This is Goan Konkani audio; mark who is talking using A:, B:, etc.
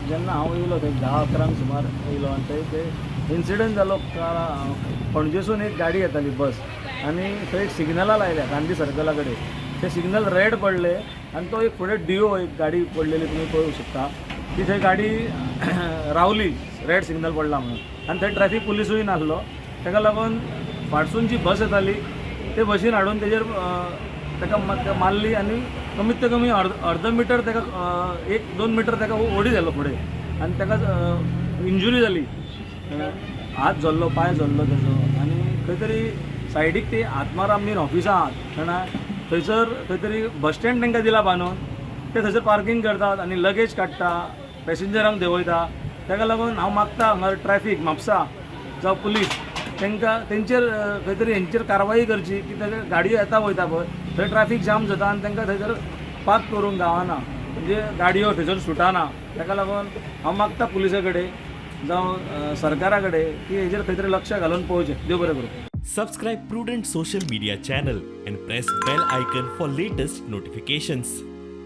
A: जेन्ना हांव येयलो थंय 10-11 सुमार येयलो आनी थंय ते इन्सिडंट जालो. पणजेसून एक गाडी येताली बस आनी थंय एक सिग्नलां लायल्या गांधी सर्कला कडेन. ते सिग्नल रेड पडले आनी तो एक फुडें डिओ एक गाडी पडलेली तुमी पळोवंक शकता. ती थंय गाडी रावली रेड सिग्नल पडला म्हणून आनी थंय ट्रॅफीक पुलिसूय नासलो. ताका लागून फाटसून जी बस येताली ते बशीन हाडून तेजेर ताका मारली आनी कमीत कमी अर्द अर्द मिटर ताका, 1-2 मिटर ताका ओडी जालो फुडें आनी ताका इंजुरी जाली. हात झोल्लो, पांय झोल्लो तेजो. आनी खंय तरी सायडीक ती आत्माराम बीन ऑफिसां आहात जाणा, थंयसर खंय तरी बस स्टँड तांकां दिला बांदून. ते थंयसर पार्कींग करतात आनी लगेज काडटा, पॅसेंजरांक देंवयता. ताका लागून हांव मागता हांगा ट्रॅफीक म्हापसा जावं पुलीस तांकां तेंचेर खंय तरी हेंचेर कारवाई करची की ताका गाडयो येता वयता पळय थंय ट्रॅफीक जाम जाता आनी तांकां थंयसर पार्क करूंक गावना, म्हणजे गाडयो थंयसर सुटना. ताका लागून हांव मागता पुलिसा कडेन जावं सरकारा कडेन की हेजेर खंय तरी लक्ष घालून पळोवचें. देव बरें करूं.
B: Subscribe Prudent Social Media channel and press bell icon for latest notifications.